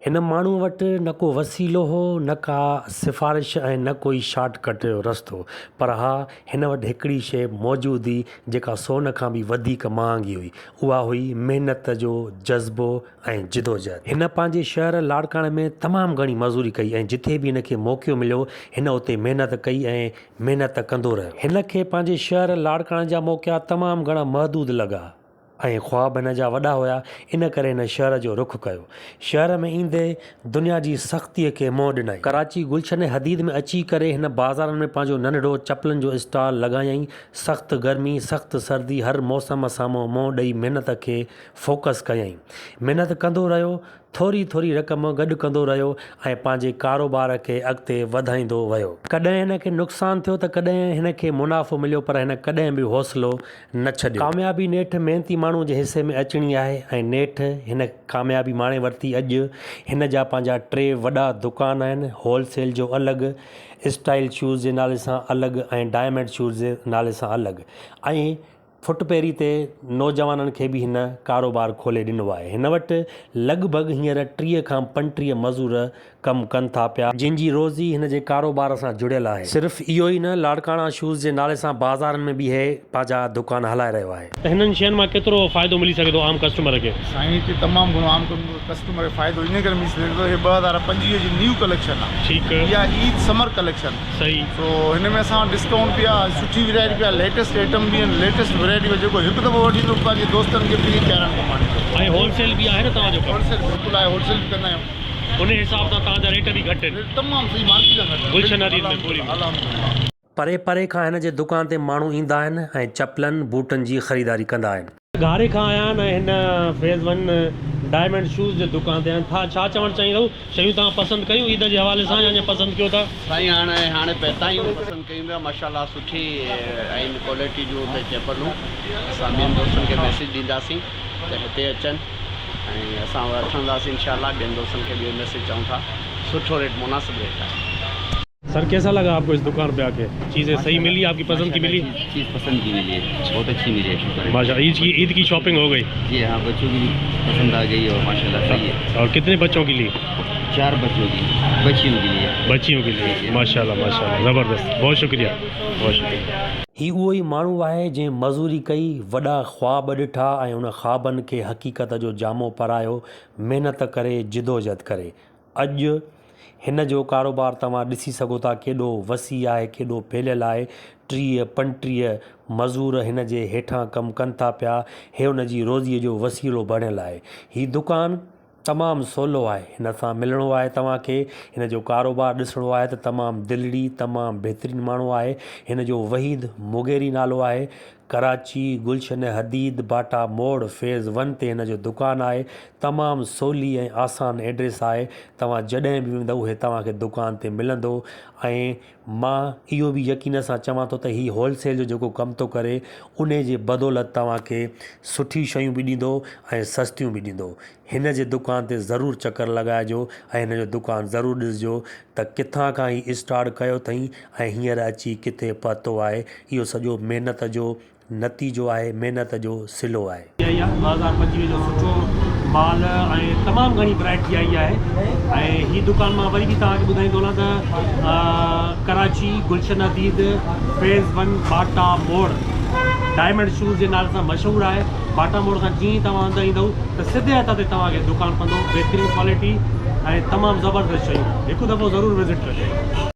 هن ماڻهوء وٽ نه ڪو وسيلو هو، نه ڪا سفارش ۽ نه ڪوئي شارٽ ڪٽ جو رستو. پر ها، هن وٽ هڪڙي شيء موجود هئي، جيڪا سون کان به وڌيڪ مهانگي هئي. اها هئي محنت جو جذبو ۽ جدوجهد. هن پنهنجي شهر لاڙڪاڻي ۾ تمام گهڻي مزوري ڪئي ۽ جٿي به هن کي موقعو مليو، هن اتي محنت ڪئي ۽ محنت ڪندو رهيو. هن کي پنهنجي شهر لاڙڪاڻي جا موقعا تمام گهڻا محدود لڳا. ۽ خواب هن جا وڏا هيا، ان ڪري هن شهر جو رخ ڪيو. شهر ۾ ايندي دنيا جي سختيء کي منهن ڏنائين. ڪراچي گلشن حديد ۾ اچي ڪري هن بازارن ۾ پنهنجو ننڍڙو چپلن جو اسٽال لڳايائين. سخت گرمي، سخت سردي هر موسم سامهون منهن ڏئي محنت کي فوڪس ڪيائين. محنت ڪندو رهيو، ٿوري ٿوري رقم گڏ ڪندو رهيو ۽ پنهنجي ڪاروبار کي اڳتي وڌائيندو ويو. ڪڏهن هن کي نقصان ٿيو ته ڪڏهن هن کي منافعو مليو پر هن ڪڏهن به حوصلو نه ڇڏيو. ڪاميابي نيٺ محنتي ماڻهو جي حصي ۾ اچڻي آهي ۽ نيٺ هن ڪاميابي ماڻي ورتي. اڄ هن جا پنهنجا ٽي وڏا دڪان آهن، هول سيل جو الڳ، اسٽائل شوز جي نالي سان الڳ ۽ ڊائمنڊ شوز جي نالي سان الڳ ۽ فٽ پيري تي نوجوانن کي به هن ڪاروبار کولي ڏنو آهي. هن وٽ لڳ ڀڳ هينئر 30 کان 35 مزور ڪم ڪن ٿا پيا. جن جي روزي هن جي ڪاروبار سان جڙيل آهي. صرف اهو ئي نه لاڙڪاڻا شوز جي نالي سان بازارن ۾ به هي پنهنجا دڪان هلائي رهيو آهي. ته هنن شين مان ڪيترو فائدو ملي سگهي ٿو عام ڪسٽمر کي؟ سائين هتي تمام گهڻو عام ڪسٽمر کي فائدو انهي ڪري ملي سگهي ٿو هي 2025 جي نيو ڪليڪشن آهي. ٺيڪ. اها عيد سمر ڪليڪشن. صحيح. سو هن ۾ اسان وٽ ڊسڪائونٽ به آ سٺي ورائٽي به آ ليٽيسٽ ائٽم به آهن ليٽيسٽ ورائٽي به جيڪو هڪ دفعو وٺي ايندو پنهنجي دوستن کي به پيارن ڪم آڻيندو. ۽ هول سيل به آهي نه توهان جو ڪم؟ هول سيل بلڪل آهي هول سيل به ڪندا آهيون. ان حساب سان توهان جا ريٽ به گهٽ آهن. ريٽ تمام صحيح مارڪيٽ کان گهٽ آهن. گلشن حديد ۾ پوري ۾. الحمدلله. پري پري کان هن جي دڪان تي ماڻهو ايندا آهن ۽ چپلن، بوٽن جي خريداري ڪندا آهن. گهاري کان آيا آهن ۽ هن فيز ون ڊائمنڊ شوز جي دڪان تي آهن ٿا ڇا چوڻ چاهيندؤ شيون توهان پسند ڪيون عيد جي حوالي سان يا اڃا پسند ڪيو ٿا. سائين هاڻي هاڻي پهتا آهيون پسند ڪيون پيا ماشاءالله سٺي آهن ڪوالٽي جون اتي چپلون اسان ٻين دوستن کي ميسيج ڏينداسين ته هتي اچن ۽ اسان وٺنداسين انشاءالله ٻين دوستن کي به اهو ميسيج چئون ٿا سٺو ريٽ مناسب ريٽ آهي. سر ڪيسا لگا آپ کو اس دڪان پي آڪي چيزين صحيح ملي آپ ڪي پسند ڪي ملي. چيز پسند ڪي ملي هي بهت اڇي ملي هي شڪر هي. ماشاء عيد ڪي عيد ڪي شاپنگ هو گئي. جي هان بچو ڪي بي پسند آ گئي اور ماشاء الله صحيح هي. اور ڪتني بچو ڪي لي. چار بچو ڪي بچيون ڪي لي. بچيون ڪي لي ماشاء الله ماشاء الله زبردست بهت شڪريه بهت شڪريه. هي اهو ئي ماڻهو آهي جنهن مزوري ڪئي، وڏا خواب ڏٺا ۽ ان خوابن کي حقيقت جو جامو پرايو، محنت ڪري، جدوجهد ڪري. اڄ هن جو ڪاروبار توهان ڏسي سگهو ٿا ڪيڏو وسيع آهي ڪيڏو ڦهليل آهي 30 35 مزور هن جي هيٺان ڪم ڪن ٿا پيا هي ان جي روزيء جو وسيلو بڻيل آهي هي دڪان تمام سولو آهي هن سان ملڻو آهي توهان کي هن جو ڪاروبار ڏسڻو آهي ته تمام دلڙي تمام بهترين ماڻهو آهي هن جو وحيد مغيري نالو آهي ڪراچي، گلشن حديد، باٽا موڙ، فيز ون تي هن جو دڪان آهي. تمام سولي ۽ آسان ايڊريس آهي. توهان جڏهن به ويندؤ هي توهان کي دڪان تي ملندو ۽ مان اهو به يقين سان چوان ٿو ته هي هول سيل جو جيڪو ڪم ٿو ڪري انهي جي بدولت توهان کي سٺي شيون به ڏيندو ۽ سستيون به ڏيندو. هن جي دڪان تي ضرور چڪر لڳائجو ۽ هن جو دڪان ضرور ڏسجو ته ڪٿان کان هي اسٽارٽ ڪيو اٿئين ۽ هينئر اچي ڪٿي پهتو آهي. اهو سڄو محنت جو نتيجو آهي، محنت جو صلو آهي. آئي آهي 2025 جو سٺو مال ۽ تمام گهڻي ورائٽي آئي آهي ۽ هي دڪان مان وري به توهان کي ٻڌائيندو هلان ته ڪراچي گلشن حديد فيز ون باٽا موڙ ڊائمنڊ شوز جي نالي سان مشهور آهي باٽا موڙ کان جيئن ئي توهان اندر ايندؤ ته سڌي هٿ تي توهان کي دڪان پوندو بهترين ڪوالٽي ۽ تمام زبردست شيون هڪ دفعو ضرور وزٽ ڪجو.